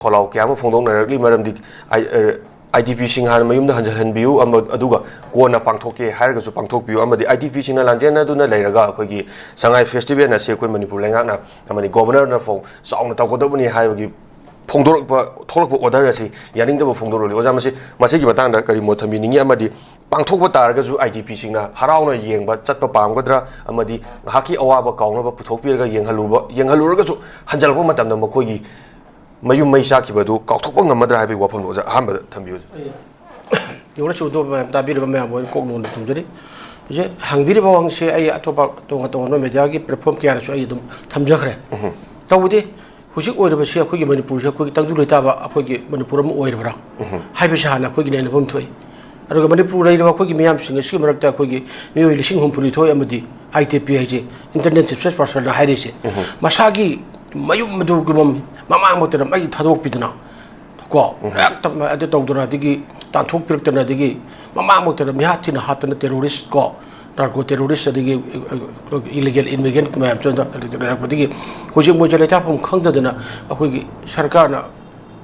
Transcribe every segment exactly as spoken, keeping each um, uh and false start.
ꯈꯣꯜꯂꯥꯎ ꯀꯌꯥ ꯑꯃ ꯐꯣꯡꯗꯣꯛꯅꯔꯛꯂꯤ꯫ ꯃꯔꯝꯗꯤ ꯑꯥꯏ ꯗꯤ ꯄꯤꯁꯤꯡ ꯍꯥꯟꯅ ꯃꯌꯨꯝꯗ ꯍꯟꯖꯤꯜꯍꯟꯕꯤꯌꯨ, ꯑꯃ-, ꯑꯗꯨꯒ ꯀꯣꯟꯅ ꯄꯥꯡꯊꯣꯛꯀꯦ ꯍꯥꯏꯔꯒꯁꯨ ꯄꯥꯡꯊꯣꯛꯄꯤꯌꯨ, ꯑꯃꯗꯤ ꯑꯥꯏ ꯗꯤ ꯄꯤꯁꯤꯡꯅ ꯂꯥꯟꯖꯦꯟꯅꯗꯨꯅ ꯂꯩꯔꯒ ꯑꯩꯈꯣꯏꯒꯤ ꯁꯉꯥꯏ ꯐꯦꯁꯇꯤꯚꯦꯜ ꯑꯁꯤ ꯑꯩꯈꯣꯏ ꯃꯅꯤꯄꯨꯔ ꯂꯩꯉꯥꯛꯅ ꯑꯃꯗꯤ ꯒꯣꯕꯔꯅꯔꯅ ꯐꯥꯎ ꯆꯥꯎꯅ ꯇꯧꯒꯗꯕꯅꯤ ꯍꯥꯏꯕꯒꯤ ꯐꯣꯡꯗꯣꯔꯛꯄ, ꯊꯣꯛꯂꯛꯄ ꯑꯣꯔꯗꯔ ꯑꯁꯤ ꯌꯥꯅꯤꯡꯗꯕ ꯐꯣꯡꯗꯣꯔꯛꯂꯤ꯫ ꯑꯣꯖꯥ, ꯃꯁꯤ, ꯃꯁꯤꯒꯤ ꯃꯇꯥꯡꯗ ꯀꯔꯤ ꯃꯣꯠ ꯊꯝꯕꯤꯅꯤꯡꯉꯤ? ꯑꯃꯗꯤ ꯄꯥꯡꯊꯣꯛꯄ ꯇꯥꯔꯒꯁꯨ ꯑꯥꯏ ꯗꯤ ꯄꯤꯁꯤꯡꯅ ꯍꯔꯥꯎꯅ ꯌꯦꯡꯕ ꯆꯠꯄ ꯄꯥꯝꯒꯗ꯭ꯔꯥ? ꯑꯃꯗꯤ ꯉꯥꯏꯍꯥꯛꯀꯤ ꯑꯋꯥꯕ ꯀꯥꯎꯅꯕ ꯄꯨꯊꯣꯛꯄꯤꯔꯒ ꯌꯦꯡꯍꯜꯂꯨꯕ, ꯌꯦꯡꯍꯜꯂꯨꯔꯒꯁꯨ ꯍꯟꯖꯜꯂꯛꯄ ꯃꯇꯝꯗ ꯃꯈꯣꯏꯒꯤ ꯃꯌꯨꯝ ꯃꯩ ꯆꯥꯛꯈꯤꯕꯗꯨ ꯀꯥꯎꯊꯣꯛꯄ ꯉꯝꯃꯗ꯭ꯔꯥ ꯍꯥꯏꯕꯒꯤ ꯋꯥꯐꯝꯗꯣ ꯑꯣꯖꯥ ꯑꯍꯥꯟꯕꯗ ꯊꯝꯕꯤꯌꯨ꯫ ꯑꯣꯖꯥ꯫ ꯑꯩ ꯅꯣꯂꯦꯖ ꯑꯣꯏꯗꯕ ꯃꯌꯥꯝ ꯇꯥꯕꯤꯔꯤꯕ ꯃꯌꯥꯝꯕꯨ ꯑꯩ ꯀꯣꯛ ꯅꯣꯟꯅ ꯊꯝꯖꯔꯤ꯫ ꯍꯧꯖꯤꯛ ꯍꯪꯕꯤꯔꯤꯕ ꯋꯥꯍꯪꯁꯦ ꯑꯩ ꯑꯇꯣꯞꯄ ꯇꯣꯉꯥꯟ ꯇꯣꯉꯥꯟꯕ ꯃꯦꯗꯤꯌꯥꯒꯤ ꯄ꯭ꯂꯦꯠꯐꯣꯝ ꯀꯌꯥꯗꯁꯨ ꯑꯩ ꯑꯗꯨꯝ ꯊꯝꯖꯈ꯭ꯔꯦ꯫ ꯎꯝ꯫ ꯇꯧꯕꯗꯤ ꯍꯧꯖꯤꯛ ꯑꯣꯏꯔꯤꯕꯁꯤ ꯑꯩꯈꯣꯏꯒꯤ ꯃꯅꯤꯄꯨꯔꯁꯦ ꯑꯩꯈꯣꯏꯒꯤ ꯇꯪꯗꯨ ꯂꯩꯇꯥꯕ ꯑꯩꯈꯣꯏꯒꯤ ꯃꯅꯤꯄꯨꯔ ꯑꯃ ꯑꯣꯏꯔꯕ꯭ꯔꯥ ꯎꯝ꯫ ꯍꯥꯏꯕꯁꯤ ꯍꯥꯟꯅ ꯑꯩꯈꯣꯏꯒꯤ ꯅꯩꯅꯐꯝ ꯊꯣꯛꯏ꯫ ꯑꯗꯨꯒ ꯃꯅꯤꯄꯨꯔ ꯂꯩꯔꯤꯕ ꯑꯩꯈꯣꯏꯒꯤ ꯃꯤꯌꯥꯝꯁꯤꯡ ꯑꯁꯤꯒꯤ ꯃꯔꯛꯇ ꯑꯩꯈꯣꯏꯒꯤ ꯃꯤꯑꯣꯏ ꯂꯤꯁꯤꯡ ꯍꯨꯝꯐꯨꯅꯤꯊꯣꯏ ꯑꯃꯗꯤ ꯑꯥꯏ ꯇꯤ ꯄꯤ ꯍꯥꯏꯁꯦ, ꯏꯟꯇꯔꯅꯦꯠ ꯁꯔꯚꯤꯁ ꯄ꯭ꯔꯣꯚꯥꯏꯗꯔ ꯍꯥꯏꯔꯤꯁꯦ, ꯎꯝ꯫ ꯃꯁꯥꯒꯤ ꯃꯌꯨꯝ ꯑꯗꯨꯒꯤ ꯃꯝ-, ꯃꯃꯥꯡꯃꯛꯇꯗ ꯃꯩ ꯊꯥꯗꯣꯛꯄꯤꯗꯅ ꯀꯣ, ꯎꯝ꯫ ꯍꯦꯛꯇ ꯑꯗꯨ ꯇꯧꯗꯅ, ꯑꯗꯒꯤ ꯇꯥꯟꯊꯣꯛꯄꯤꯔꯛꯇꯅ, ꯑꯗꯒꯤ ꯃꯃꯥꯡꯃꯛꯇꯗ ꯃꯤꯍꯥꯠ ꯊꯤꯅ ꯍꯥꯠꯇꯅ ꯇꯦꯔꯣꯔꯤꯁ ꯀꯣ, ꯅꯥꯔꯀꯣ ꯇꯦꯔꯣꯔꯤꯁ, ꯑꯗꯒꯤ, ꯑ, ꯑ, ꯏꯂꯤꯒꯦꯜ ꯏꯃꯤꯒ꯭ꯔꯦꯟꯠ ꯃꯌꯥꯝꯁꯤꯗ ꯂꯩꯔꯛꯄꯗꯒꯤ ꯍꯧꯖꯤꯛ ꯃꯣꯏꯁꯦ ꯂꯩꯇꯥꯐꯝ ꯈꯪꯗꯗꯅ ꯑꯩꯈꯣꯏꯒꯤ ꯁꯔꯀꯥꯔꯅ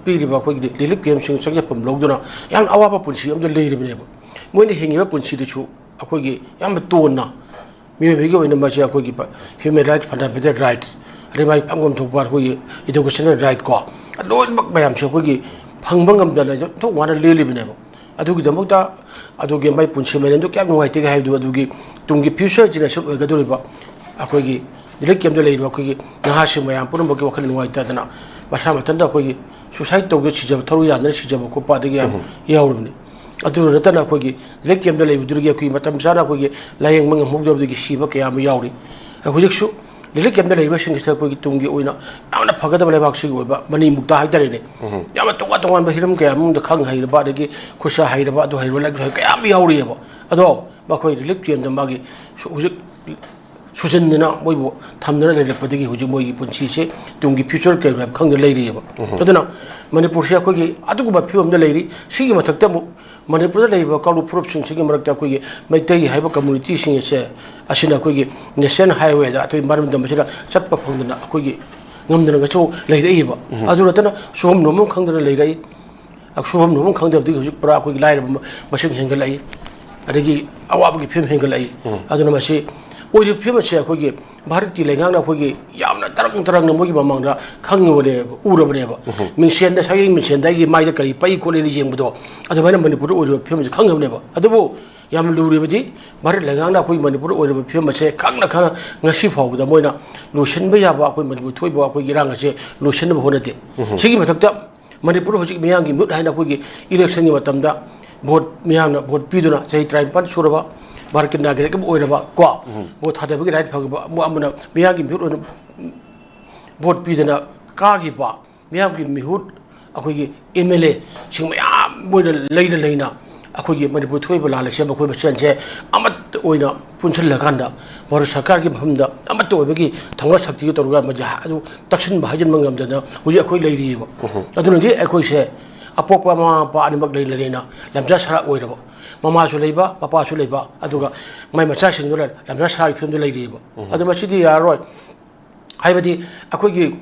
ꯄꯤꯔꯤꯕ ꯑꯩꯈꯣꯏꯒꯤ ꯔꯤꯂꯤꯐ ꯀꯦꯝꯞꯁꯤꯡ ꯆꯪꯖꯐꯝ ꯂꯧꯗꯨꯅ ꯌꯥꯝꯅ ꯑꯋꯥꯕ ꯄꯨꯟꯁꯤ ꯑꯃꯗ ꯂꯩꯔꯤꯕꯅꯦꯕ꯫ ꯃꯣꯏꯅ ꯍꯤꯡꯉꯤꯕ ꯄꯨꯟꯁꯤꯗꯨꯁꯨ ꯑꯩꯈꯣꯏꯒꯤ ꯌꯥꯝꯅ ꯇꯣꯟꯅ ꯃꯤꯑꯣꯏꯕꯒꯤ ꯑꯣꯏꯅ ꯃꯁꯤ ꯑꯩꯈꯣꯏꯒꯤ human right, fundamental right, ꯑꯗꯩ ꯃꯥꯒꯤ ꯐꯪꯐꯝ ꯊꯣꯛꯄ ꯑꯩꯈꯣꯏꯒꯤ educational right ꯀꯣ, ꯂꯣꯏꯅꯃꯛ ꯃꯌꯥꯝꯁꯦ ꯑꯩꯈꯣꯏꯒꯤ ꯐꯪꯕ ꯉꯝꯗꯅ ꯑꯗꯨꯝ ꯋꯥꯅ ꯂꯦꯜꯂꯤꯕꯅꯦꯕ꯫ ꯑꯗꯨꯒꯤꯗꯃꯛꯇ ꯑꯗꯨꯒꯤ ꯃꯥꯏ ꯄꯨꯟꯁꯤ ꯃꯔꯦꯜꯗꯨ ꯀꯌꯥꯝ ꯅꯨꯡꯉꯥꯏꯇꯒꯦ ꯍꯥꯏꯕꯗꯨ ꯑꯗꯨꯒꯤ ꯇꯨꯡꯒꯤ future generation ꯑꯣꯏꯒꯗꯧꯔꯤꯕ ꯑꯩꯈꯣꯏꯒꯤ ꯔꯤꯂꯤꯐ ꯀꯦꯝꯞꯇ ꯂꯩꯔꯤꯕ ꯑꯩꯈꯣꯏꯒꯤ ꯅꯍꯥꯁꯤꯡ ꯃꯌꯥꯝ ꯄꯨꯝꯅꯃꯛꯀꯤ ꯋꯥꯈꯜ ꯅꯨꯡꯉꯥꯏꯇꯗꯅ ꯃꯁꯥ ꯃꯊꯟꯇ ꯑꯩꯈꯣꯏꯒꯤ suicide ꯇꯧꯗꯅ ꯁꯤꯖꯕ, ꯊꯧꯔꯤ ꯌꯥꯟꯗꯅ ꯁꯤꯖꯕ ꯈꯣꯠꯄ ꯑꯗꯒꯤ ꯌꯥꯝ ꯎꯝ꯫ ꯌꯥꯎꯔꯕꯅꯤ꯫ ꯑꯗꯨꯗ ꯅꯠꯇꯅ ꯑꯩꯈꯣꯏꯒꯤ ꯔꯤꯂꯤꯐ ꯀꯦꯝꯞꯇ ꯂꯩꯕꯗꯨꯗꯒꯤ ꯑꯩꯈꯣꯏ ꯃꯇꯝ ꯆꯥꯅ ꯑꯩꯈꯣꯏꯒꯤ ꯂꯥꯌꯦꯡꯕ ꯉꯝꯍꯧꯗꯕꯗꯒꯤ ꯁꯤꯕ ꯀꯌꯥ ꯑꯃ ꯌꯥꯎꯔꯤ꯫ ꯍꯧꯖꯤꯛꯁꯨ ꯔꯤꯂꯤꯐ ꯀꯦꯝꯞꯇ ꯂꯩꯔꯤꯕꯁꯤꯡꯁꯤꯗ ꯑꯩꯈꯣꯏꯒꯤ ꯇꯨꯡꯒꯤ ꯑꯣꯏꯅ ꯌꯥꯝꯅ ꯐꯒꯗꯕ ꯂꯩꯕꯥꯛꯁꯤꯒꯤ ꯑꯣꯏꯕ ꯃꯅꯤꯃꯨꯛꯇ ꯍꯥꯏꯇꯥꯔꯦꯅꯦ, ꯎꯝ꯫ ꯌꯥꯝꯅ ꯇꯣꯉꯥꯟ ꯇꯣꯉꯥꯟꯕ ꯍꯤꯔꯝ ꯀꯌꯥ ꯃꯅꯨꯡꯗ ꯈꯪ ꯍꯩꯔꯕ, ꯑꯗꯒꯤ ꯈꯨꯠꯁꯥ ꯍꯩꯔꯕ, ꯑꯗꯨ ꯍꯩꯔꯕ, ꯂꯥꯏꯔꯤꯛ ꯍꯩꯔꯕ ꯀꯌꯥ ꯑꯃ ꯌꯥꯎꯔꯤꯑꯕ꯫ ꯑꯗꯣ ꯃꯈꯣꯏ ꯔꯤꯂꯤꯐ ꯀꯦꯝꯞꯇ ꯃꯥꯒꯤ ꯁꯨ-, ꯍꯧꯖꯤꯛ ꯁꯨꯖꯟꯗꯅ ꯃꯣꯏꯕꯨ ꯊꯝꯗꯨꯅ ꯂꯩꯔꯛꯄꯗꯒꯤ ꯍꯧꯖꯤꯛ ꯃꯣꯏꯒꯤ ꯄꯨꯟꯁꯤꯁꯦ ꯇꯨꯡꯒꯤ future ꯀꯔꯤ ꯍꯥꯏꯕ ꯈꯪꯗꯅ ꯂꯩꯔꯤꯑꯕ꯫ ꯎꯝ꯫ ꯑꯗꯨꯅ ꯃꯅꯤꯄꯨꯔꯁꯦ ꯑꯩꯈꯣꯏꯒꯤ ꯑꯗꯨꯒꯨꯝꯕ ꯐꯤꯕꯝꯗ ꯂꯩꯔꯤ꯫ ꯁꯤꯒꯤ ꯃꯊꯛꯇ ꯑꯃꯨꯛ ꯃꯅꯤꯄꯨꯔꯗ ꯂꯩꯔꯤꯕ ꯀꯥꯡꯂꯨꯞ ꯐꯨꯔꯨꯞꯁꯤꯡꯁꯤꯒꯤ ꯃꯔꯛꯇ ꯑꯩꯈꯣꯏꯒꯤ ꯃꯩꯇꯩ ꯍꯥꯏꯕ communityꯁꯤꯡ ꯑꯁꯦ, ꯑꯁꯤꯅ ꯑꯩꯈꯣꯏꯒꯤ national highwayꯗ ꯑꯇꯩ ꯃꯔꯝꯗꯝ ꯑꯁꯤꯗ ꯆꯠꯄ ꯐꯪꯗꯅ ꯑꯩꯈꯣꯏꯒꯤ ꯉꯝꯗꯅꯒꯁꯨ ꯂꯩꯔꯛꯏꯕ꯫ ꯑꯗꯨ ꯅꯠꯇꯅ ꯁꯨꯐꯝ ꯅꯣꯝꯐꯝ ꯈꯪꯗꯅ ꯂꯩꯔꯛꯏ꯫ ꯁꯨꯐꯝ ꯅꯣꯝꯐꯝ ꯈꯪꯗꯕꯗꯒꯤ ꯍꯧꯖꯤꯛ ꯄꯨꯔꯥ ꯑꯩꯈꯣꯏꯒꯤ ꯂꯥꯏꯔꯕ ꯃꯁꯤꯡ ꯍꯦꯟꯒꯠꯂꯛꯏ, ꯑꯗꯒꯤ ꯑꯋꯥꯕꯒꯤ ꯐꯤꯕꯝ ꯍꯦꯟꯒꯠꯂꯛꯏ꯫ ꯑꯗꯨꯅ ꯃꯁꯤ ꯑꯣꯏꯔꯤꯕ ꯐꯤꯕꯝ ꯑꯁꯦ ꯑꯩꯈꯣꯏꯒꯤ ꯚꯥꯔꯠꯀꯤ ꯂꯩꯉꯥꯛꯅ ꯑꯩꯈꯣꯏꯒꯤ ꯌꯥꯝꯅ ꯇꯔꯪ ꯇꯔꯪꯅ ꯃꯣꯏꯒꯤ ꯃꯃꯥꯡꯗ ꯈꯪꯉꯕꯅꯦꯕ, ꯎꯔꯕꯅꯦꯕ꯫ ꯃꯤꯡꯁꯦꯟꯗ, ꯁꯛꯌꯦꯡ ꯃꯤꯡꯁꯦꯟꯗ ꯑꯩꯒꯤ ꯃꯥꯏꯗ ꯀꯔꯤ ꯄꯩ ꯈꯣꯠꯂꯤꯅ ꯌꯦꯡꯕꯗꯣ, ꯑꯗꯨꯃꯥꯏꯅ ꯃꯅꯤꯄꯨꯔꯗ ꯑꯣꯏꯔꯤꯕ ꯐꯤꯕꯝꯁꯦ ꯈꯪꯉꯕꯅꯦꯕ꯫ ꯑꯗꯨꯕꯨ ꯌꯥꯝꯅ ꯂꯨꯔꯤꯕꯗꯤ ꯚꯥꯔꯠ ꯂꯩꯉꯥꯛꯅ ꯑꯩꯈꯣꯏ ꯃꯅꯤꯄꯨꯔꯗ ꯑꯣꯏꯔꯤꯕ ꯐꯤꯕꯝ ꯑꯁꯦ ꯈꯪꯅ ꯈꯪꯅ ꯉꯁꯤ ꯐꯥꯎꯕꯗ ꯃꯣꯏꯅ ꯂꯣꯏꯁꯤꯟꯕ ꯌꯥꯕ, ꯑꯩꯈꯣꯏ ꯃꯅꯤꯄꯨꯔ ꯊꯣꯛꯏꯕ ꯑꯩꯈꯣꯏꯒꯤ ꯏꯔꯥꯡ ꯑꯁꯦ ꯂꯣꯏꯁꯤꯟꯅꯕ ꯍꯣꯠꯅꯗꯦ꯫ ꯁꯤꯒꯤ ꯃꯊꯛꯇ ꯃꯅꯤꯄꯨꯔ ꯍꯧꯖꯤꯛ ꯃꯤꯌꯥꯝꯒꯤ ꯃꯤꯍꯨꯠ ꯍꯥꯏꯅ ꯑꯩꯈꯣꯏꯒꯤ ꯏꯂꯦꯛꯁꯟꯒꯤ ꯃꯇꯝꯗ ꯚꯣꯠ, ꯃꯤꯌꯥꯝꯅ ꯚꯣꯠ ꯄꯤꯗꯨꯅ ꯆꯍꯤ ꯇꯔꯥꯅꯤꯄꯥꯟ ꯁꯨꯔꯕ ꯚꯥꯔꯠꯀꯤ ꯅꯥꯒꯔꯤꯛ ꯑꯃ ꯑꯣꯏꯔꯕ ꯀꯣ, ꯚꯣꯠ ꯊꯥꯗꯕꯒꯤ ꯔꯥꯏꯠ ꯐꯪꯕ ꯑꯃ ꯑꯃꯅ ꯃꯤꯌꯥꯝꯒꯤ ꯃꯤꯍꯨꯠ ꯑꯣꯏꯅ ꯚꯣꯠ ꯄꯤꯗꯅ ꯀꯥꯈꯤꯕ ꯃꯤꯌꯥꯝꯒꯤ ꯃꯤꯍꯨꯠ, ꯑꯩꯈꯣꯏꯒꯤ ꯑꯦꯝ ꯑꯦꯜ ꯑꯦꯁꯤꯡ ꯃꯌꯥꯝ ꯃꯣꯏꯅ ꯂꯩꯅ ꯂꯩꯅ ꯑꯩꯈꯣꯏꯒꯤ ꯃꯅꯤꯄꯨꯔ ꯊꯣꯛꯏꯕ ꯂꯥꯟ ꯑꯁꯦ ꯃꯈꯣꯏ ꯃꯁꯦꯟꯁꯦ ꯑꯃꯠꯇ ꯑꯣꯏꯅ ꯄꯨꯟꯁꯤꯜꯂꯀꯥꯟꯗ ꯚꯥꯔꯠ ꯁꯔꯀꯥꯔꯒꯤ ꯃꯐꯝꯗ ꯑꯃꯠꯇ ꯑꯣꯏꯕꯒꯤ ꯊꯧꯅꯥ ꯁꯛꯇꯤꯒ ꯇꯧꯔꯒ ꯃꯁꯤ ꯑꯗꯨ ꯇꯛꯁꯤꯟꯕ ꯍꯥꯏꯖꯤꯟꯕ ꯉꯝꯗꯅ ꯍꯧꯖꯤꯛ ꯑꯩꯈꯣꯏ ꯂꯩꯔꯤꯑꯕ꯫ ꯑꯗꯨꯅꯗꯤ ꯑꯩꯈꯣꯏꯁꯦ ꯑꯄꯣꯛꯄ ꯃꯃꯥ ꯃꯄꯥ ꯑꯅꯤꯃꯛ ꯂꯩꯅ ꯂꯩꯅ ꯂꯝꯖꯥ ꯁꯔꯥ ꯑꯣꯏꯔꯕ, ꯃꯃꯥꯁꯨ ꯂꯩꯕ, ꯃꯄꯥꯁꯨ ꯂꯩꯕ, ꯑꯗꯨꯒ ꯃꯥꯏ ꯃꯆꯥꯁꯤꯡꯗꯨꯅ ꯂꯝꯖꯥ ꯁꯔꯥꯒꯤ ꯐꯤꯕꯝꯗ ꯂꯩꯔꯤꯑꯕ꯫ ꯑꯗꯨ ꯃꯁꯤꯗꯤ ꯌꯥꯔꯔꯣꯏ꯫ ꯍꯥꯏꯕꯗꯤ ꯑꯩꯈꯣꯏꯒꯤ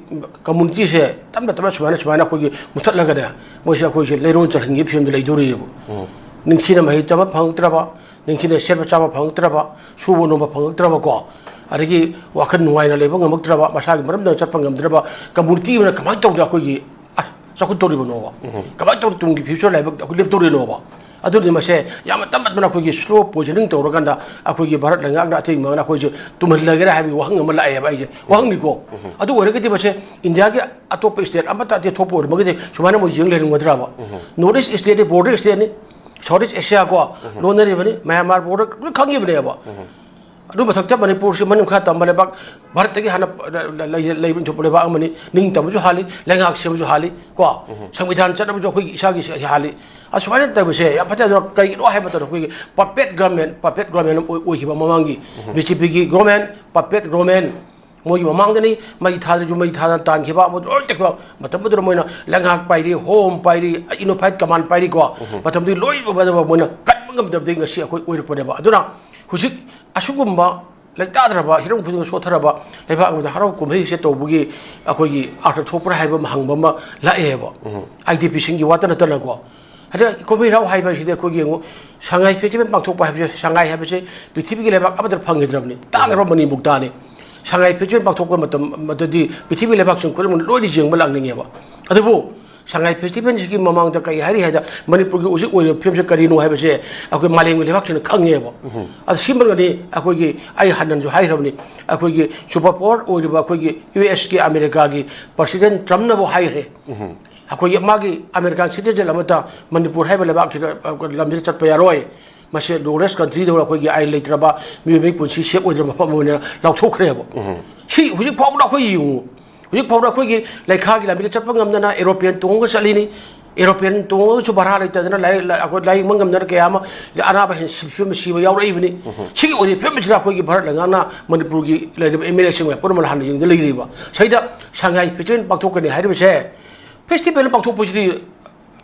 ꯀꯝꯃꯨꯅꯤꯇꯤꯁꯦ ꯇꯞꯅ ꯇꯞꯅ ꯁꯨꯃꯥꯏꯅ, ꯁꯨꯃꯥꯏꯅ ꯑꯩꯈꯣꯏꯒꯤ ꯃꯨꯊꯠꯂꯒꯅꯦ, ꯃꯣꯏꯁꯦ ꯑꯩꯈꯣꯏꯁꯦ ꯂꯩꯔꯣꯟ ꯆꯜꯍꯟꯒꯤ ꯐꯤꯕꯝꯗ ꯂꯩꯗꯧꯔꯤꯑꯕ꯫ ꯅꯤꯡꯊꯤꯅ ꯃꯍꯩ ꯇꯝꯕ ꯐꯪꯉꯛꯇ꯭ꯔꯕ, ꯅꯤꯡꯊꯤꯅ ꯁꯦꯠꯄ ꯆꯥꯕ ꯐꯪꯉꯛꯇ꯭ꯔꯕ, ꯁꯨꯕ ꯅꯣꯝꯕ ꯐꯪꯉꯛꯇ꯭ꯔꯕꯀꯣ, ꯑꯗꯒꯤ ꯋꯥꯈꯜ ꯅꯨꯡꯉꯥꯏꯅ ꯂꯩꯕ ꯉꯝꯃꯛꯇ꯭ꯔꯕ, ꯃꯁꯥꯒꯤ ꯃꯔꯝꯗ ꯆꯠꯄ ꯉꯝꯗ꯭ꯔꯕ ꯀꯝꯃꯨꯅꯤꯇꯤ ꯑꯃꯅ ꯀꯃꯥꯏꯅ ꯇꯧꯗꯅ ꯑꯩꯈꯣꯏꯒꯤ, ꯑꯁ, ꯆꯥꯎꯈꯠꯇꯧꯔꯤꯕꯅꯣꯕ? ꯀꯃꯥꯏꯅ ꯇꯧꯗꯅ ꯇꯨꯡꯒꯤ ꯐ꯭ꯌꯨꯆꯔ ꯂꯥꯏꯕꯛ ꯑꯩꯈꯣꯏ ꯂꯦꯞꯇꯧꯔꯤꯅꯣꯕ? ꯑꯗꯨꯅꯤ ꯃꯁꯦ ꯌꯥꯝꯅ ꯇꯞꯅ ꯇꯞꯅ ꯑꯩꯈꯣꯏꯒꯤ ꯁ꯭ꯂꯣ ꯄꯣꯏꯖꯅꯤꯡ ꯇꯧꯔꯀꯥꯟꯗ ꯑꯩꯈꯣꯏꯒꯤ ꯚꯥꯔꯠ ꯂꯩꯉꯥꯛꯅ ꯑꯊꯤꯡꯕ ꯉꯥꯛꯅ ꯑꯩꯈꯣꯏꯁꯦ ꯇꯨꯝꯍꯜꯂꯒꯦꯔꯥ ꯍꯥꯏꯕꯒꯤ ꯋꯥꯍꯪ ꯑꯃ ꯂꯥꯛꯑꯦꯕ ꯑꯩꯁꯦ꯫ ꯋꯥꯍꯪꯅꯤꯀꯣ꯫ ꯑꯗꯨ ꯑꯣꯏꯔꯒꯗꯤ ꯃꯁꯦ ꯏꯟꯗꯤꯌꯥꯒꯤ ꯑꯇꯣꯞꯄ ꯁ꯭ꯇꯦꯠ ꯑꯃꯠꯇ ꯑꯇꯩ ꯊꯣꯛꯄ ꯑꯣꯏꯔꯝꯃꯒꯗꯤ ꯁꯨꯃꯥꯏꯅ ꯃꯣꯏ ꯌꯦꯡ ꯂꯩꯔꯝꯒꯗ꯭ꯔꯕ? ꯅꯣꯔꯠ ꯏꯁ ꯁ꯭ꯇꯦꯠꯅꯤ, ꯕꯣꯔꯗꯔ ꯁ꯭ꯇꯦꯠꯅꯤ, ꯁꯥꯎꯠ ꯏꯁ ꯑꯦꯁꯤꯌꯥ ꯀꯣ, ꯂꯣꯟꯅꯔꯤꯕꯅꯤ, ꯃꯌꯥꯟꯃꯥꯔ ꯕꯣꯔꯗꯔ ꯂꯣꯏ ꯈꯪꯉꯤꯕꯅꯦꯕ꯫ ꯑꯗꯨ ꯃꯊꯛꯇ ꯃꯅꯤꯄꯨꯔꯁꯤ ꯃꯅꯤꯡ ꯈꯔ ꯇꯝꯕ ꯂꯩꯕꯥꯛ, ꯚꯥꯔꯠꯇꯒꯤ ꯍꯥꯟꯅ ꯂꯩ-, ꯂꯩꯕ ꯅꯤꯡꯊꯧ ꯂꯩꯕꯥꯛ ꯑꯃꯅꯤ, ꯅꯤꯡꯇꯝꯕꯁꯨ ꯍꯥꯜꯂꯤ, ꯂꯩꯉꯥꯛ ꯁꯦꯝꯕꯁꯨ ꯍꯥꯜꯂꯤ ꯀꯣ, ꯁꯪꯕꯤꯙꯥꯟ ꯆꯠꯅꯕꯁꯨ ꯑꯩꯈꯣꯏꯒꯤ ꯏꯁꯥꯒꯤ ꯁꯤ ꯍꯥꯜꯂꯤ꯫ ꯑꯁꯨꯃꯥꯏꯅ ꯇꯧꯕꯁꯦ ꯌꯥꯝ ꯐꯠꯇꯦ꯫ ꯑꯗꯨꯅ ꯀꯩꯒꯤꯅꯣ ꯍꯥꯏꯕ ꯃꯇꯝꯗ ꯑꯩꯈꯣꯏꯒꯤ ꯄꯄꯦꯠ ꯒꯔꯃꯦꯟ, ꯄꯄꯦꯠ ꯒꯔꯃꯦꯟ ꯑꯃ ꯑꯣꯏ-, ꯑꯣꯏꯈꯤꯕ ꯃꯃꯥꯡꯒꯤ ꯕꯤ ꯖꯦ ꯄꯤꯒꯤ ꯒꯣꯔꯃꯦꯟ, ꯄꯄꯦꯠ ꯒꯣꯔꯃꯦꯟ, ꯃꯣꯏꯒꯤ ꯃꯃꯥꯡꯗꯅꯤ ꯃꯩ ꯊꯥꯗ꯭ꯔꯁꯨ ꯃꯩ ꯊꯥꯗꯅ ꯇꯥꯟꯈꯤꯕ, ꯑꯃ ꯂꯣꯏ ꯇꯧꯈꯤꯕ ꯃꯇꯝꯗꯨꯗ ꯃꯣꯏꯅ ꯂꯩꯉꯥꯛ ꯄꯥꯏꯔꯤ, ꯍꯣꯝ ꯄꯥꯏꯔꯤ, ꯌꯨꯅꯤꯐꯥꯏꯠ ꯀꯃꯥꯟ ꯄꯥꯏꯔꯤꯀꯣ꯫ ꯃꯇꯝꯗꯨꯒꯤ ꯂꯣꯏ ꯃꯣꯏꯅ ꯀꯟꯕ ꯉꯝꯗꯕꯗꯒꯤ ꯉꯁꯤ ꯑꯩꯈꯣꯏ ꯑꯣꯏꯔꯛꯄꯅꯦꯕ꯫ ꯑꯗꯨꯅ ꯍꯧꯖꯤꯛ ꯑꯁꯤꯒꯨꯝꯕ ꯂꯩꯇꯥꯗ꯭ꯔꯕ, ꯍꯤꯔꯝ ꯈꯨꯗꯤꯡꯃꯛ ꯁꯣꯠꯊꯔꯕ ꯂꯩꯕꯥꯛ ꯑꯃꯗ ꯍꯔꯥꯎ ꯀꯨꯝꯍꯩꯁꯦ ꯇꯧꯕꯒꯤ ꯑꯩꯈꯣꯏꯒꯤ ꯑꯥꯔꯊ ꯊꯣꯛꯄ꯭ꯔꯥ ꯍꯥꯏꯕ ꯑꯃ ꯍꯪꯕ ꯑꯃ ꯂꯥꯛꯑꯦꯕ꯫ I D ꯄꯤꯁꯤꯡꯒꯤ ꯋꯥꯇ ꯅꯠꯇꯅꯀꯣ꯫ ꯑꯗ ꯀꯨꯝꯍꯩ ꯍꯔꯥꯎ ꯍꯥꯏꯕꯁꯤꯗꯤ ꯑꯩꯈꯣꯏꯒꯤ ꯌꯦꯡꯉꯨ, ꯁꯉꯥꯏ ꯐꯦꯁꯇꯤꯚꯦꯜ ꯄꯥꯡꯊꯣꯛꯄ ꯍꯥꯏꯕꯁꯦ, ꯁꯉꯥꯏ ꯍꯥꯏꯕꯁꯦ ꯄ꯭ꯔꯤꯊꯤꯕꯤꯒꯤ ꯂꯩꯕꯥꯛ ꯑꯃꯠꯇ ꯐꯪꯈꯤꯗ꯭ꯔꯕꯅꯤ, ꯇꯥꯡꯈ꯭ꯔꯕ ꯃꯅꯤꯃꯨꯛꯇꯅꯤ꯫ ꯁꯉꯥꯏ ꯐꯦꯁꯇꯤꯚꯦꯜ ꯄꯥꯡꯊꯣꯛꯄ ꯃꯇꯝ ꯑꯗꯨꯗꯤ ꯄ꯭ꯔꯤꯊꯤꯕꯤꯒꯤ ꯂꯩꯕꯥꯛꯁꯤꯡ ꯈꯨꯗꯤꯡꯃꯛ ꯂꯣꯏꯅ ꯌꯦꯡꯕ ꯂꯥꯛꯅꯤꯡꯉꯦꯕ꯫ ꯑꯗꯨꯕꯨ ꯁꯉꯥꯏ ꯐꯦꯁꯇꯤꯚꯦꯜꯁꯤꯒꯤ ꯃꯃꯥꯡꯗ ꯀꯔꯤ ꯍꯥꯏꯔꯤ ꯍꯥꯏꯗ, ꯃꯅꯤꯄꯨꯔꯒꯤ ꯍꯧꯖꯤꯛ ꯑꯣꯏꯔꯤꯕ ꯐꯤꯕꯝꯁꯦ ꯀꯔꯤꯅꯣ ꯍꯥꯏꯕꯁꯦ ꯑꯩꯈꯣꯏ ꯃꯥꯂꯦꯝꯒꯤ ꯂꯩꯕꯥꯛꯁꯤꯡꯅ ꯈꯪꯉꯦꯕ꯫ ꯑꯗ ꯁꯤꯃꯒꯅꯤ ꯑꯩꯈꯣꯏꯒꯤ, ꯑꯩ ꯍꯥꯟꯅꯁꯨ ꯍꯥꯏꯈ꯭ꯔꯕꯅꯤ, ꯑꯩꯈꯣꯏꯒꯤ ꯁꯨꯄꯔ ꯄꯥꯋꯔ ꯑꯣꯏꯔꯤꯕ ꯑꯩꯈꯣꯏꯒꯤ ꯌꯨ ꯑꯦꯁꯀꯤ, ꯑꯃꯦꯔꯤꯀꯥꯒꯤ ꯄ꯭ꯔꯁꯤꯗꯦꯟ ꯇ꯭ꯔꯝꯅꯕꯨ ꯍꯥꯏꯈ꯭ꯔꯦ꯫ ꯑꯩꯈꯣꯏꯒꯤ ꯃꯥꯒꯤ ꯑꯃꯦꯔꯤꯀꯥꯟ ꯁꯤꯇꯤꯖꯦꯟ ꯑꯃꯠꯇ ꯃꯅꯤꯄꯨꯔ ꯍꯥꯏꯕ ꯂꯩꯕꯥꯛꯁꯤꯗ, ꯑ, ꯂꯝꯁꯤꯗ ꯆꯠꯄ ꯌꯥꯔꯣꯏ꯫ ꯃꯁꯤ ꯂꯣꯂꯦꯁ ꯀꯟꯇ꯭ꯔꯤꯗꯧꯅ ꯑꯩꯈꯣꯏꯒꯤ ꯑꯥꯏꯟ ꯂꯩꯇ꯭ꯔꯕ, ꯃꯤꯑꯣꯏꯕꯒꯤ ꯄꯨꯟꯁꯤ ꯁꯦꯞ ꯑꯣꯏꯗ꯭ꯔꯕ ꯃꯐꯝ ꯑꯃ ꯑꯣꯏꯅ ꯂꯥꯎꯊꯣꯛꯈ꯭ꯔꯦꯕ꯫ ꯁꯤ ꯍꯧꯖꯤꯛ ꯐꯥꯎꯕꯗ ꯑꯩꯈꯣꯏ ꯌꯦꯡꯉꯨ, ꯍꯧꯖꯤꯛ ꯐꯥꯎꯕꯗ ꯑꯩꯈꯣꯏꯒꯤ ꯂꯩꯈꯥꯒꯤ ꯂꯝꯕꯤꯗ ꯆꯠꯄ ꯉꯝꯗꯅ ꯑꯦꯔꯣꯄ꯭ꯂꯦꯟ ꯇꯣꯡꯉꯒ ꯆꯠꯂꯤꯅꯤ꯫ ꯑꯦꯔꯣꯄ꯭ꯂꯦꯟ ꯇꯣꯡꯉꯒꯁꯨ ꯚꯔꯥ ꯂꯩꯇꯗꯅ ꯂꯥꯏ-, ꯂꯥꯏ-, ꯑꯩꯈꯣꯏ ꯂꯥꯏꯌꯦꯡꯕ ꯉꯝꯗꯅ ꯀꯌꯥ ꯑꯃ ꯑꯅꯥꯕ ꯍꯦꯟꯅ ꯁꯤ-, ꯐꯤꯕꯝꯗ ꯁꯤꯕ ꯌꯥꯎꯔꯛꯏꯕꯅꯤ꯫ ꯁꯤꯒꯤ ꯑꯣꯏꯔꯤꯕ ꯐꯤꯕꯝꯁꯤꯗ ꯑꯩꯈꯣꯏꯒꯤ ꯚꯥꯔꯠ ꯂꯩꯉꯥꯛꯅ ꯃꯅꯤꯄꯨꯔꯒꯤ ꯂꯩꯔꯤꯕ ꯑꯦꯝ ꯑꯦꯜ ꯑꯦꯁꯤꯡ ꯃꯌꯥꯝ ꯄꯨꯝꯅꯃꯛ ꯍꯥꯟꯅ ꯌꯦꯡꯗ ꯂꯩꯔꯤꯕ꯫ ꯁꯤꯗ ꯁꯉꯥꯏ ꯐꯦꯁꯇꯤꯚꯦꯜ ꯄꯥꯡꯊꯣꯛꯀꯅꯤ ꯍꯥꯏꯔꯤꯕꯁꯦ, ꯐꯦꯁꯇꯤꯚꯦꯜ ꯄꯥꯡꯊꯣꯛꯄꯁꯤꯗꯤ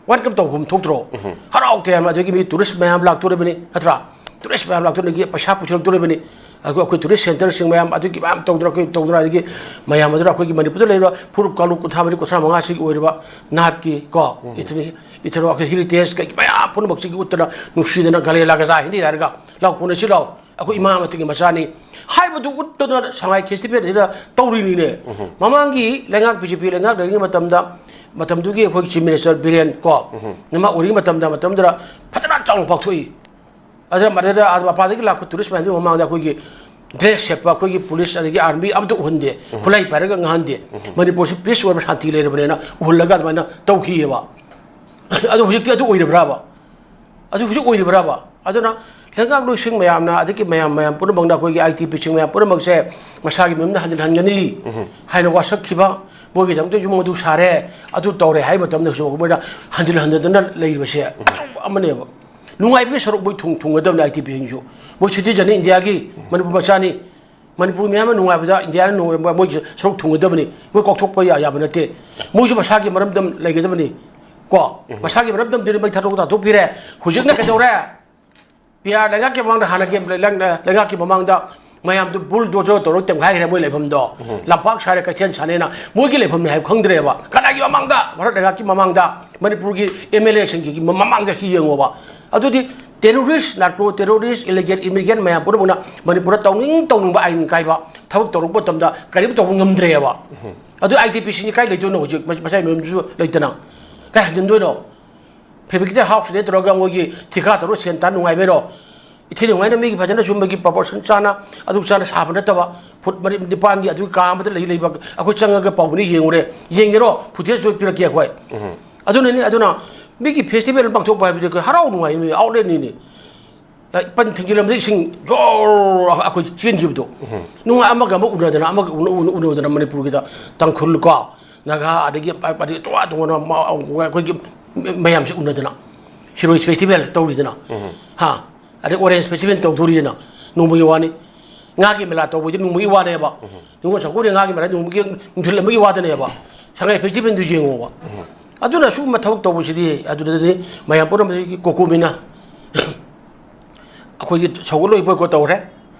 ꯋꯦꯜꯀꯝ ꯇꯧꯐꯝ ꯊꯣꯛꯇ꯭ꯔꯣ? ꯍꯔꯥꯎ ꯇꯌꯥꯝꯅ ꯑꯗꯒꯤ ꯃꯤ ꯇꯨꯔꯤꯁ ꯃꯌꯥꯝ ꯂꯥꯛꯇꯣꯔꯤꯕꯅꯤ, ꯅꯠꯇ꯭ꯔꯥ? ꯇꯨꯔꯤꯁ ꯃꯌꯥꯝ ꯂꯥꯛꯇꯣꯔꯤꯕꯅꯤ, ꯄꯩꯁꯥ ꯄꯨꯁꯤꯜꯂꯛꯇꯣꯔꯤꯕꯅꯤ꯫ ꯑꯗꯨꯒ ꯑꯩꯈꯣꯏ ꯇꯨꯔꯤꯁ ꯁꯦꯟꯇꯔꯁꯤꯡ ꯃꯌꯥꯝ ꯑꯗꯨꯒꯤ ꯃꯌꯥꯝ ꯇꯧꯗꯅ, ꯑꯩꯈꯣꯏ ꯇꯧꯗꯅ, ꯑꯗꯒꯤ ꯃꯌꯥꯝ ꯑꯗꯨꯅ ꯑꯩꯈꯣꯏꯒꯤ ꯃꯅꯤꯄꯨꯔꯗ ꯂꯩꯔꯤꯕ ꯐꯨꯔꯨꯞ ꯀꯥꯡꯂꯨꯞ ꯀꯨꯟꯊ꯭ꯔꯥ ꯃꯔꯤ, ꯀꯨꯟꯊ꯭ꯔꯥ ꯃꯉꯥ ꯁꯤꯒꯤ ꯑꯣꯏꯔꯤꯕ ꯅꯥꯠꯀꯤ ꯀꯣ, ꯏꯊꯅꯤ-, ꯏꯊꯅꯤ ꯑꯩꯈꯣꯏ ꯍꯦꯔꯤꯇꯦꯖ ꯀꯩ ꯃꯌꯥꯝ ꯄꯨꯝꯅꯃꯛꯁꯤꯒꯤ ꯎꯠꯇꯅ ꯅꯨꯡꯁꯤꯗꯅ ꯒꯂꯦ ꯂꯥꯒꯖꯥ ꯍꯤꯟꯗꯤ ꯍꯥꯏꯔꯒ ꯂꯥꯎ ꯈꯣꯡꯅꯁꯤ ꯂꯥꯎ꯫ ꯑꯩꯈꯣꯏ ꯏꯃꯥ ꯑꯃꯠꯇꯒꯤ ꯃꯆꯥꯅꯤ ꯍꯥꯏꯕꯗꯨ ꯎꯠꯇꯅ ꯁꯉꯥꯏ ꯐꯦꯁꯇꯤꯚꯦꯜꯁꯤꯗ ꯇꯧꯔꯤꯅꯤꯅꯦ꯫ ꯃꯃꯥꯡꯒꯤ ꯂꯩꯉꯥꯛ ꯕꯤ ꯖꯦ ꯄꯤ ꯂꯩꯉꯥꯛ ꯂꯩꯔꯤꯉꯩ ꯃꯇꯝꯗ, ꯃꯇꯝꯗꯨꯒꯤ ꯑꯩꯈꯣꯏ ꯆꯤꯐ ꯃꯤꯅꯤꯁꯇꯔ ꯕꯤꯔꯦꯟ ꯀꯣ, ꯅꯃ ꯑꯣꯏꯔꯤꯉꯩ ꯃꯇꯝꯗ, ꯃꯇꯝꯗꯨꯗ ꯐꯖꯅ ꯆꯥꯎꯅ ꯄꯥꯡꯊꯣꯛꯏ꯫ ꯑꯗꯨꯅ ꯃꯗꯨꯗ ꯃꯄꯥꯟꯗꯒꯤ ꯂꯥꯛꯄ ꯇꯨꯔꯤꯁ ꯃꯌꯥꯝꯗꯨꯒꯤ ꯃꯃꯥꯡꯗ ꯑꯩꯈꯣꯏꯒꯤ ꯗ꯭ꯔꯦꯁ ꯁꯦꯠꯄ ꯑꯩꯈꯣꯏꯒꯤ ꯄꯨꯂꯤꯁ ꯑꯗꯒꯤ ꯑꯥꯔꯃꯤ ꯑꯃꯠꯇ ꯎꯍꯟꯗꯦ, ꯈꯨꯠꯂꯥꯏ ꯄꯥꯏꯔꯒ ꯉꯥꯡꯍꯟꯗꯦ꯫ ꯃꯅꯤꯄꯨꯔꯁꯤ ꯄꯤꯁ ꯑꯣꯏꯕ ꯁꯥꯟꯇꯤ ꯂꯩꯔꯕꯅꯦꯅ ꯎꯍꯜꯂꯒ ꯑꯗꯨꯃꯥꯏꯅ ꯇꯧꯈꯤꯑꯕ꯫ ꯑꯗꯣ ꯍꯧꯖꯤꯛꯇꯤ ꯑꯗꯨ ꯑꯣꯏꯔꯕ꯭ꯔꯥꯕ? ꯑꯗꯨ ꯍꯧꯖꯤꯛ ꯑꯣꯏꯔꯤꯕ꯭ꯔꯥꯕ? ꯑꯗꯨꯅ ꯂꯩꯉꯥꯛꯂꯣꯏꯁꯤꯡ ꯃꯌꯥꯝꯅ, ꯑꯗꯒꯤ ꯃꯌꯥꯝ, ꯃꯌꯥꯝ ꯄꯨꯝꯅꯃꯛꯅ, ꯑꯩꯈꯣꯏꯒꯤ ꯑꯥꯏ ꯇꯤ ꯄꯤꯁꯤꯡ ꯃꯌꯥꯝ ꯄꯨꯝꯅꯃꯛꯁꯦ ꯃꯁꯥꯒꯤ ꯃꯌꯨꯝꯗ ꯍꯟꯖꯤꯟꯍꯟꯒꯅꯤ ꯍꯥꯏꯅ ꯋꯥꯁꯛꯈꯤꯕ, ꯃꯣꯏꯒꯤꯗꯃꯛꯇ ꯌꯨꯝ ꯑꯗꯨ ꯁꯥꯔꯦ, ꯑꯗꯨ ꯇꯧꯔꯦ ꯍꯥꯏꯕ ꯃꯇꯝꯗꯁꯨ ꯃꯣꯏꯅ ꯍꯟꯖꯤꯟ ꯍꯟꯖꯤꯟꯗꯅ ꯂꯩꯔꯤꯕꯁꯦ ꯑꯆꯧꯕ ꯑꯃꯅꯦꯕ꯫ ꯅꯨꯡꯉꯥꯏꯕꯒꯤ ꯁꯔꯨꯛ ꯃꯣꯏ ꯊꯨꯡ-, ꯊꯨꯡꯒꯗꯕꯅꯤ ꯑꯥꯏ ꯇꯤ ꯄꯤꯁꯤꯡꯁꯨ꯫ ꯃꯣꯏ ꯁꯤꯇꯤꯖꯟꯅꯤ ꯏꯟꯗꯤꯌꯥꯒꯤ, ꯃꯅꯤꯄꯨꯔ ꯃꯆꯥꯅꯤ꯫ ꯃꯅꯤꯄꯨꯔ ꯃꯤꯌꯥꯝꯅ ꯅꯨꯡꯉꯥꯏꯕꯗ ꯏꯟꯗꯤꯌꯥꯅ ꯅꯨꯡꯉꯥꯏꯕ ꯃꯣꯏꯒꯤ ꯁꯔꯨꯛ ꯊꯨꯡꯒꯗꯕꯅꯤ꯫ ꯃꯣꯏ ꯀꯥꯎꯊꯣꯛꯄ ꯌꯥ-, ꯌꯥꯕ ꯅꯠꯇꯦ꯫ ꯃꯣꯏꯁꯨ ꯃꯁꯥꯒꯤ ꯃꯔꯝꯗꯝ ꯂꯩꯒꯗꯕꯅꯤ꯫ ꯀꯣ? ꯃꯁꯥꯒꯤ ꯃꯔꯝꯗꯝꯗꯨꯗꯤ ꯃꯩ ꯊꯥꯗꯣꯛ ꯊꯥꯗꯣꯛꯄꯤꯔꯦ꯫ ꯍꯧꯖꯤꯛꯅ ꯀꯩꯗꯧꯔꯦ? ꯄꯤ ꯑꯥꯔ ꯂꯩꯉꯥꯛꯀꯤ ꯃꯃꯥꯡꯗ ꯍꯥꯟꯅꯒꯤ ꯂꯩ-, ꯂꯩꯉꯥꯛꯀꯤ ꯃꯃꯥꯡꯗ ꯃꯌꯥꯝꯗꯨ ꯕꯨꯜꯗꯣꯖꯔ ꯇꯧꯔꯒ ꯇꯦꯝꯈꯥꯏꯈ꯭ꯔꯦ ꯃꯣꯏ ꯂꯩꯐꯝꯗꯣ꯫ ꯂꯝꯄꯥꯛ ꯁꯥꯔꯦ, ꯀꯩꯊꯦꯜ ꯁꯥꯅꯦꯅ ꯃꯣꯏꯒꯤ ꯂꯩꯐꯝꯅꯤ ꯍꯥꯏꯕ ꯈꯪꯗ꯭ꯔꯦꯕ꯫ ꯀꯅꯥꯒꯤ ꯃꯃꯥꯡꯗ? ꯚꯥꯔꯠ ꯂꯩꯉꯥꯛꯀꯤ ꯃꯃꯥꯡꯗ, ꯃꯅꯤꯄꯨꯔꯒꯤ ꯑꯦꯝ ꯑꯦꯜ ꯑꯦꯁꯤꯡꯒꯤ ꯃꯃꯥꯡꯗ ꯁꯤ ꯌꯦꯡꯉꯣꯕ꯫ ꯑꯗꯨꯗꯤ ꯇꯦꯔꯣꯔꯤꯁ, ꯅꯥꯔꯀꯣ ꯇꯦꯔꯣꯔꯤꯁ, ꯏꯂꯤꯒꯦꯜ ꯏꯃꯤꯒ꯭ꯔꯦꯟ ꯃꯌꯥꯝ ꯄꯨꯝꯅꯃꯛꯅ ꯃꯅꯤꯄꯨꯔꯗ ꯇꯧꯅꯤꯡ ꯇꯧꯅꯤꯡꯕ ꯑꯥꯏꯟ ꯀꯥꯏꯕ ꯊꯕꯛ ꯇꯧꯔꯛꯄ ꯃꯇꯝꯗ ꯀꯔꯤꯝ ꯇꯧꯕ ꯉꯝꯗ꯭ꯔꯦꯕ꯫ ꯑꯗꯨ ꯑꯥꯏ ꯇꯤ ꯄꯤ ꯁꯤꯅꯤ ꯀꯥꯏ ꯂꯩꯗꯣꯏꯅꯣ ꯍꯧꯖꯤꯛ? ꯃꯁꯥꯏ ꯃꯌꯨꯝꯗꯨꯁꯨ ꯂꯩꯇꯅ ꯀꯥꯏ ꯍꯟꯖꯤꯟꯗꯣꯏꯅꯣ? ꯐꯦꯕ꯭ꯔꯤꯀꯦꯇꯦꯠ ꯍꯥꯎꯁꯅꯦ ꯇꯧꯔꯒ ꯃꯣꯏꯒꯤ ꯊꯤꯀꯥ ꯇꯧꯔꯒ ꯁꯦꯟ ꯇꯥꯟ ꯅꯨꯡꯉꯥꯏꯕꯩꯔꯣ? ꯏꯊꯤ ꯅꯨꯡꯉꯥꯏꯅ ꯃꯤꯒꯤ ꯐꯖꯅ ꯁꯨꯝꯕꯒꯤ ꯄ꯭ꯔꯣꯄꯣꯔꯁꯟ ꯆꯥꯅ, ꯑꯗꯨ ꯆꯥꯅ ꯁꯥꯕ ꯅꯠꯇꯕ, ꯐꯨꯠ ꯃꯔꯤ ꯅꯤꯄꯥꯟꯒꯤ ꯑꯗꯨꯒꯤ ꯀꯥ ꯑꯃꯗ ꯂꯩ ꯂꯩꯕ ꯑꯩꯈꯣꯏ ꯆꯪꯉꯒ ꯄꯥꯎꯕꯅꯤ ꯌꯦꯡꯉꯨꯔꯦ꯫ ꯌꯦꯡꯒꯦꯔꯣ? ꯐꯨꯇꯦꯖꯁꯨ ꯄꯤꯔꯛꯀꯦ ꯑꯩꯈꯣꯏ꯫ ꯑꯗꯨꯅꯅꯤ꯫ ꯑꯗꯨꯅ ꯃꯤꯒꯤ ꯐꯦꯁꯇꯤꯚꯦꯜ ꯄꯥꯡꯊꯣꯛꯄ ꯍꯥꯏꯕꯗꯤ ꯑꯩꯈꯣꯏ ꯍꯔꯥꯎ ꯅꯨꯡꯉꯥꯏ ꯑꯥꯎꯠꯂꯦꯠꯅꯤꯅꯦ꯫ ꯄꯟ ꯊꯤꯡꯖꯤꯜꯂꯝꯕꯗ ꯏꯁꯤꯡ ꯖꯣꯔ ꯑꯩꯈꯣꯏ ꯆꯦꯟꯈꯤꯕꯗꯣ꯫ ꯅꯨꯡꯉꯥꯏ꯫ ꯑꯃꯒ ꯑꯃꯒ ꯎꯅꯗꯅ, ꯑꯃꯒ ꯎꯅ-, ꯎꯅ-, ꯎꯅꯗꯅ ꯃꯅꯤꯄꯨꯔꯒꯤꯗ ꯇꯥꯡꯈꯨꯜ ꯀꯣ, ꯅꯥꯒꯥ, ꯑꯗꯒꯤ ꯄ-, ꯄ-, ꯇꯣꯉꯥꯟ ꯇꯣꯉꯥꯟꯕ ꯃ-, ꯑꯩꯈꯣꯏꯒꯤ ꯃꯌꯥꯝꯁꯦ ꯎꯅꯗꯅ ꯁꯤꯔꯣꯏ ꯐꯦꯁꯇꯤꯚꯦꯜ ꯇꯧꯔꯤꯗꯅ꯫ ꯍꯥ? ꯑꯗꯩ ꯑꯣꯔꯦꯟꯖ ꯐꯦꯁꯇꯤꯚꯦꯜ ꯇꯧꯗꯣꯔꯤꯗꯅ ꯅꯣꯡꯃꯒꯤ ꯋꯥꯅꯤ꯫ ꯉꯥꯒꯤ ꯃꯦꯂꯥ ꯇꯧꯕꯗꯤ ꯅꯣꯡꯃꯒꯤ ꯋꯥꯅꯦꯕ꯫ ꯅꯤꯉꯣꯜ ꯆꯥꯛꯀꯧꯔꯦ, ꯉꯥꯒꯤ ꯃꯦꯂꯥ ꯅꯣꯡꯃꯒꯤ ꯅꯨꯡꯊꯤꯜ ꯑꯃꯒꯤ ꯋꯥꯗꯅꯦꯕ꯫ ꯁꯉꯥꯏ ꯐꯦꯁꯇꯤꯚꯦꯜꯗꯨ ꯌꯦꯡꯉꯣꯕ꯫ ꯑꯗꯨꯅ ꯁꯤꯒꯨꯝꯕ ꯊꯕꯛ ꯇꯧꯕꯁꯤꯗꯤ ꯑꯗꯨꯗꯗꯤ ꯃꯌꯥꯝ ꯄꯨꯝꯅꯃꯛꯁꯤꯒꯤ ꯀꯣꯀꯣꯃꯤꯅ ꯑꯩꯈꯣꯏꯒꯤ ꯁꯧꯒꯠꯂꯣꯏ ꯕꯣꯏꯀꯣꯠ ꯇꯧꯈ꯭ꯔꯦ꯫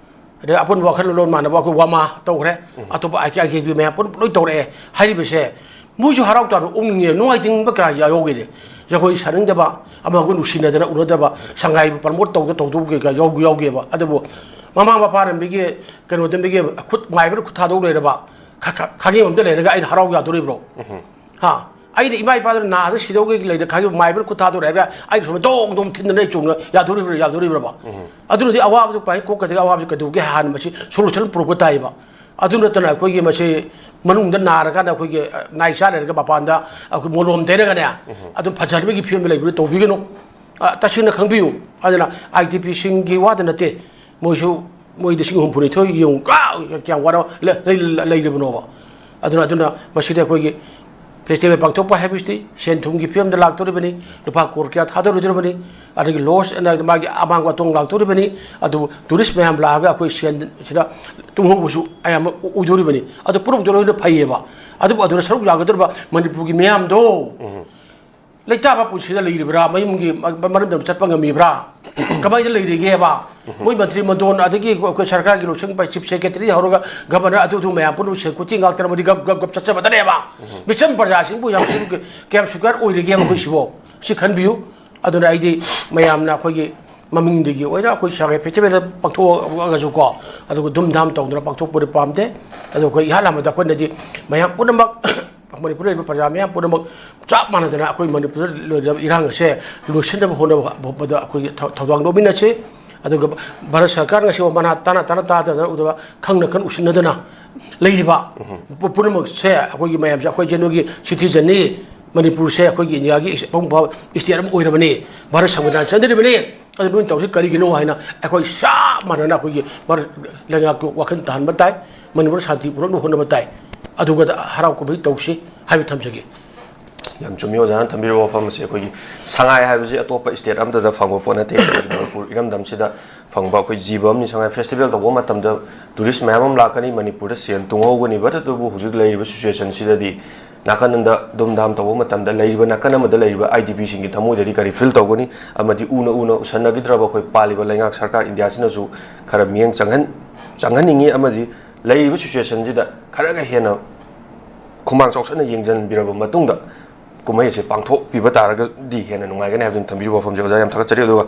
ꯑꯗꯩ ꯑꯄꯨꯟꯕ ꯋꯥꯈꯜꯂꯣꯟ ꯃꯥꯟꯅꯕ ꯑꯩꯈꯣꯏ ꯋꯥꯃꯥ ꯇꯧꯈ꯭ꯔꯦ꯫ ꯑꯇꯣꯞꯄ ꯑꯥꯏ ꯇꯤ ꯑꯥꯏ ꯀꯦ ꯄꯤ ꯃꯌꯥꯝ ꯄꯨꯟꯅ ꯂꯣꯏ ꯇꯧꯔꯛꯑꯦ꯫ ꯍꯥꯏꯔꯤꯕꯁꯦ ꯃꯣꯏꯁꯨ ꯍꯔꯥꯎ ꯇꯥꯅ ꯑꯣꯛꯅꯤꯡꯉꯦ꯫ ꯅꯨꯡꯉꯥꯏꯇꯅꯤꯡꯕ ꯀꯌꯥ ꯌꯥꯎꯈꯤꯗꯦ꯫ ꯖꯒꯣꯏ ꯁꯥꯅꯤꯡꯗꯕ, ꯑꯃꯒ ꯅꯨꯡꯁꯤꯅꯗꯅ ꯎꯅꯗꯕ, ꯁꯉꯥꯏꯕꯨ ꯄ꯭ꯔꯃꯣꯠ ꯇꯧꯗ ꯇꯧꯗꯕ ꯀꯩꯀꯥ ꯌꯥꯎ-, ꯌꯥꯎꯈꯤꯑꯕ꯫ ꯑꯗꯨꯕꯨ ꯃꯃꯥ ꯃꯄꯥꯅ ꯃꯤꯒꯤ ꯀꯩꯅꯣꯗ ꯃꯤꯒꯤ ꯈꯨꯠ ꯃꯥꯏꯕꯅ ꯈꯨꯠ ꯊꯥꯗꯣꯛ ꯂꯩꯔꯕ ꯈ-, ꯈ-, ꯈꯥꯒꯦꯝ ꯑꯝꯗ ꯂꯩꯔꯒ ꯑꯩꯅ ꯍꯔꯥꯎ ꯌꯥꯗꯣꯔꯤꯕ꯭ꯔꯣ? ꯍꯥ? ꯑꯩꯅ ꯏꯃꯥ ꯏꯄꯥꯗꯨꯅ ꯅꯥꯗ ꯁꯤꯗꯧꯒꯤ ꯂꯩꯗ ꯈꯥꯏꯕ ꯃꯥꯏꯕꯅ ꯈꯨꯠ ꯊꯥꯗꯣꯔꯦ ꯍꯥꯏꯔꯒ ꯑꯩꯅ ꯁꯣꯝꯗ ꯗꯣꯡ ꯗꯣꯡ ꯊꯤꯟꯗꯅ ꯑꯩ ꯆꯣꯡꯅ ꯌꯥꯗꯣꯔꯤꯕ꯭ꯔꯥ, ꯌꯥꯗꯣꯔꯤꯕ꯭ꯔꯕ? ꯑꯗꯨꯅꯗꯤ ꯑꯋꯥꯕꯗꯨ ꯄꯥꯏ ꯀꯣꯛꯀꯗꯒꯤ ꯑꯋꯥꯕꯁꯤ ꯀꯩꯗꯧꯒꯦ ꯍꯥꯟꯅ ꯃꯁꯤ ꯁꯣꯂꯨꯁꯟ ꯄꯨꯔꯛꯄ ꯇꯥꯏꯕ꯫ ꯑꯗꯨ ꯅꯠꯇꯅ ꯑꯩꯈꯣꯏꯒꯤ ꯃꯁꯤ ꯃꯅꯨꯡꯗ ꯅꯥꯔꯀꯥꯟꯗ ꯑꯩꯈꯣꯏꯒꯤ, ꯑ, ꯅꯥꯏ ꯆꯥ ꯂꯩꯔꯒ ꯃꯄꯥꯟꯗ ꯑꯩꯈꯣꯏ ꯃꯣꯂꯣꯝ ꯇꯩꯔꯒꯅꯦ, ꯑꯗꯨꯝ ꯐꯖꯍꯟꯕꯒꯤ ꯐꯤꯕꯝꯗ ꯂꯩꯕꯗꯨ ꯇꯧꯕꯤꯒꯅꯨ꯫ ꯑ, ꯇꯁꯦꯡꯅ ꯈꯪꯕꯤꯌꯨ꯫ ꯑꯗꯨꯅ ꯑꯥꯏ ꯇꯤ ꯄꯤ ꯁꯤꯡꯒꯤ ꯋꯥꯗ ꯅꯠꯇꯦ, ꯃꯣꯏꯁꯨ ꯃꯣꯏ ꯂꯤꯁꯤꯡ ꯍꯨꯝꯐꯨꯅꯤꯊꯣꯏ ꯌꯦꯡꯉꯨ, ꯀ-, ꯀꯌꯥꯝ ꯋꯥꯅ ꯂꯩ-, ꯂꯩ-, ꯂꯩꯔꯤꯕꯅꯣꯕ꯫ ꯑꯗꯨꯅ, ꯑꯗꯨꯅ ꯃꯁꯤꯗꯤ ꯑꯩꯈꯣꯏꯒꯤ ꯐꯦꯁꯇꯤꯚꯦꯜ ꯄꯥꯡꯊꯣꯛꯄ ꯍꯥꯏꯕꯁꯤꯗꯤ ꯁꯦꯟ ꯊꯨꯝꯒꯤ ꯐꯤꯕꯝꯗ ꯂꯥꯛꯇꯣꯔꯤꯕꯅꯤ, ꯂꯨꯄꯥ ꯀ꯭ꯔꯣꯔ ꯀꯌꯥ ꯊꯥꯗꯔꯨꯗꯣꯔꯤꯕꯅꯤ, ꯑꯗꯒꯤ ꯂꯣꯁ ꯑꯦꯟ ꯃꯥꯒꯤ ꯑꯃꯥꯡꯕ ꯑꯇꯣꯡ ꯂꯥꯛꯇꯣꯔꯤꯕꯅꯤ꯫ ꯑꯗꯨꯕꯨ ꯇꯨꯔꯤꯁ ꯃꯌꯥꯝ ꯂꯥꯛꯑꯒ ꯑꯩꯈꯣꯏ ꯁꯦꯟ ꯁꯤꯗ ꯇꯨꯡꯍꯧꯕꯁꯨ ꯑꯌꯥꯝꯕ ꯑꯣꯏꯗꯣꯔꯤꯕꯅꯤ꯫ ꯑꯗꯨ ꯄꯨꯝꯅꯃꯛꯇ ꯂꯣꯏꯅ ꯐꯩꯌꯦꯕ꯫ ꯑꯗꯨꯕꯨ ꯑꯗꯨꯗ ꯁꯔꯨꯛ ꯌꯥꯒꯗꯧꯔꯤꯕ ꯃꯅꯤꯄꯨꯔꯒꯤ ꯃꯤꯌꯥꯝꯗꯣ, ꯂꯩꯇꯥꯕ ꯄꯨꯟꯁꯤꯗ ꯂꯩꯔꯤꯕ꯭ꯔꯥ? ꯃꯌꯨꯝꯒꯤ ꯃ- ꯃꯔꯝꯗꯝ ꯆꯠꯄ ꯉꯝꯃꯤꯕ꯭ꯔꯥ? ꯀꯃꯥꯏꯅ ꯂꯩꯔꯤꯒꯦꯕ? ꯃꯣꯏ ꯃꯟꯇ꯭ꯔꯤ ꯃꯟꯗꯣꯟ, ꯑꯗꯒꯤ ꯑꯩꯈꯣꯏ ꯁꯔꯀꯥꯔꯒꯤ ꯂꯣꯏꯁꯪ ꯄꯥꯏ, ꯆꯤꯐ ꯁꯦꯀ꯭ꯔꯦꯇꯔꯤ ꯍꯧꯔꯒ ꯒꯚꯔꯅꯔ, ꯑꯗꯨ ꯑꯗꯨ ꯃꯌꯥꯝ ꯄꯨꯝꯅꯃꯛ ꯁꯦꯀ꯭ꯌꯨꯔꯤꯇꯤ ꯉꯥꯛꯇꯅ ꯃꯣꯏꯗꯤ ꯒꯞ ꯒꯞ ꯒꯞ ꯆꯠꯆꯕꯗꯅꯦꯕ꯫ ꯃꯤꯆꯝ ꯄ꯭ꯔꯖꯥꯁꯤꯡꯕꯨ ꯌꯥꯝ ꯁꯦꯀ꯭ꯌꯨ-, ꯀꯌꯥꯝ ꯁꯦꯀ꯭ꯌꯨꯔ ꯑꯣꯏꯔꯤꯒꯦꯕ ꯑꯩꯈꯣꯏ ꯁꯤꯕꯣ? ꯁꯤ ꯈꯟꯕꯤꯌꯨ꯫ ꯑꯗꯨꯅ ꯑꯩꯗꯤ ꯃꯌꯥꯝꯅ ꯑꯩꯈꯣꯏꯒꯤ ꯃꯃꯤꯡꯗꯒꯤ ꯑꯣꯏꯅ ꯑꯩꯈꯣꯏ ꯁꯉꯥꯏ ꯐꯦꯁꯇꯤꯚꯦꯜꯗ ꯄꯥꯡꯊꯣꯛꯑꯒꯁꯨꯀꯣ, ꯑꯗꯨꯒ ꯙꯨꯝꯙꯥꯝ ꯇꯧꯗꯅ ꯄꯥꯡꯊꯣꯛꯄꯗꯤ ꯄꯥꯝꯗꯦ꯫ ꯑꯗꯣ ꯑꯩꯈꯣꯏ ꯏꯍꯥꯟ ꯍꯥꯟꯕꯗ ꯑꯩꯈꯣꯏꯅꯗꯤ ꯃꯌꯥꯝ ꯄꯨꯝꯅꯃꯛ, ꯃꯅꯤꯄꯨꯔꯗ ꯂꯩꯔꯤꯕ ꯄ꯭ꯔꯖꯥ ꯃꯌꯥꯝ ꯄꯨꯝꯅꯃꯛ ꯆꯞ ꯃꯥꯟꯅꯗꯅ ꯑꯩꯈꯣꯏ ꯃꯅꯤꯄꯨꯔꯗ ꯂꯩꯔꯤꯕ ꯏꯔꯥꯡ ꯑꯁꯦ ꯂꯣꯏꯁꯤꯟꯅꯕ ꯍꯣꯠꯅꯕ ꯍꯣꯠꯅꯕꯗ ꯑꯩꯈꯣꯏꯒꯤ ꯊꯧ-, ꯊꯧꯗꯥꯡ ꯂꯧꯃꯤꯟꯅꯁꯤ꯫ ꯑꯗꯨꯒ ꯚꯥꯔꯠ ꯁꯔꯀꯥꯔꯅ ꯉꯁꯤ ꯃꯅꯥ ꯇꯥꯅ ꯇꯥꯅ ꯇꯥꯗꯅ ꯎꯗꯕ, ꯈꯪꯅ ꯈꯪ ꯎꯁꯤꯟꯅꯗꯅ ꯂꯩꯔꯤꯕ ꯄꯨ-, ꯄꯨꯝꯅꯃꯛꯁꯦ ꯑꯩꯈꯣꯏꯒꯤ ꯃꯌꯥꯝꯁꯦ ꯑꯩꯈꯣꯏꯁꯦ ꯅꯣꯏꯒꯤ ꯁꯤꯇꯤꯖꯟꯅꯤ, ꯃꯅꯤꯄꯨꯔꯁꯦ ꯑꯩꯈꯣꯏꯒꯤ ꯏꯟꯗꯤꯌꯥꯒꯤ ꯑꯄꯨꯟꯕ ꯏꯁꯇꯦꯠ ꯑꯃ ꯑꯣꯏꯔꯕꯅꯤ, ꯚꯥꯔꯠ ꯁꯪꯕꯤꯙꯥꯟ ꯆꯟꯗ꯭ꯔꯤꯕꯅꯤ, ꯑꯗꯨ ꯅꯣꯏꯅ ꯇꯧꯔꯤꯁꯤ ꯀꯔꯤꯒꯤꯅꯣ ꯍꯥꯏꯅ ꯑꯩꯈꯣꯏ ꯆꯞ ꯃꯥꯟꯅꯅ ꯑꯩꯈꯣꯏꯒꯤ ꯚꯥꯔꯠ ꯂꯩꯉꯥꯛꯀꯤ ꯋꯥꯈꯜ ꯇꯥꯍꯟꯕ ꯇꯥꯏ, ꯃꯅꯤꯄꯨꯔ ꯁꯥꯟꯇꯤ ꯄꯨꯔꯛꯅꯕ ꯍꯣꯠꯅꯕ ꯇꯥꯏ꯫ ꯑꯗꯨꯒ ꯍꯔꯥꯎ ꯀꯨꯝꯍꯩ ꯇꯧꯁꯤ ꯍꯥꯏꯕ ꯊꯝꯖꯒꯦ꯫ ꯌꯥꯝ ꯆꯨꯝꯃꯤ ꯑꯣꯖꯥꯅ ꯊꯝꯕꯤꯔꯤꯕ ꯋꯥꯐꯝ ꯑꯁꯤ꯫ ꯑꯩꯈꯣꯏꯒꯤ ꯁꯉꯥꯏ ꯍꯥꯏꯕꯁꯤ ꯑꯇꯣꯞꯄ ꯏꯁꯇꯦꯠ ꯑꯝꯇꯗ ꯐꯪꯕ ꯄꯣꯠ ꯅꯠꯇꯦ꯫ ꯑꯩꯈꯣꯏꯒꯤ ꯃꯅꯤꯄꯨꯔ ꯏꯔꯝꯗꯝꯁꯤꯗ ꯐꯪꯕ ꯑꯩꯈꯣꯏ ꯖꯤꯕ ꯑꯃꯅꯤ꯫ ꯁꯉꯥꯏ ꯐꯦꯁꯇꯤꯚꯦꯜ ꯇꯧꯕ ꯃꯇꯝꯗ ꯇꯨꯔꯤꯁ ꯃꯌꯥꯝ ꯑꯃ ꯂꯥꯛꯀꯅꯤ, ꯃꯅꯤꯄꯨꯔꯗ ꯁꯦꯟ ꯇꯨꯡꯍꯧꯒꯅꯤ꯫ But ꯑꯗꯨꯕꯨ ꯍꯧꯖꯤꯛ ꯂꯩꯔꯤꯕ ꯁꯤꯆꯨꯋꯦꯁꯟꯁꯤꯗꯗꯤ ꯅꯥꯀꯟꯗ ꯙꯨꯝꯙꯥꯝ ꯇꯧꯕ ꯃꯇꯝꯗ ꯂꯩꯔꯤꯕ ꯅꯥꯀꯟ ꯑꯃꯗ ꯂꯩꯔꯤꯕ ꯑꯥꯏ ꯗꯤ ꯄꯤꯁꯤꯡꯒꯤ ꯊꯃꯣꯏꯗꯗꯤ ꯀꯔꯤ ꯐꯤꯜ ꯇꯧꯒꯅꯤ? ꯑꯃꯗꯤ ꯎꯅ ꯎꯅ ꯎꯁꯟꯅꯈꯤꯗ꯭ꯔꯕ ꯑꯩꯈꯣꯏ ꯄꯥꯜꯂꯤꯕ ꯂꯩꯉꯥꯛ ꯁꯔꯀꯥꯔ ꯏꯟꯗꯤꯌꯥꯁꯤꯅꯁꯨ ꯈꯔ ꯃꯤꯠꯌꯦꯡ ꯆꯪꯍꯟ-, ꯆꯪꯍꯟꯅꯤꯡꯉꯤ꯫ ꯑꯃꯗꯤ ꯂꯩꯔꯤꯕ ꯁꯤꯆꯨꯋꯦꯁꯟꯁꯤꯗ ꯈꯔꯒ ꯍꯦꯟꯅ ꯈꯨꯃꯥꯡ ꯆꯥꯎꯁꯟꯅ ꯌꯦꯡꯁꯤꯟꯕꯤꯔꯕ ꯃꯇꯨꯡꯗ ꯀꯨꯝꯍꯩ ꯑꯁꯤ ꯄꯥꯡꯊꯣꯛꯄꯤꯕ ꯇꯥꯔꯒꯗꯤ ꯍꯦꯟꯅ ꯅꯨꯡꯉꯥꯏꯒꯅꯤ ꯍꯥꯏꯕꯗꯨꯅ ꯊꯝꯕꯤꯔꯤꯕ ꯋꯥꯐꯝꯁꯦ꯫ ꯑꯣꯖꯥ, ꯌꯥꯝ ꯊꯥꯒꯠꯆꯔꯤ꯫ ꯑꯗꯨꯒ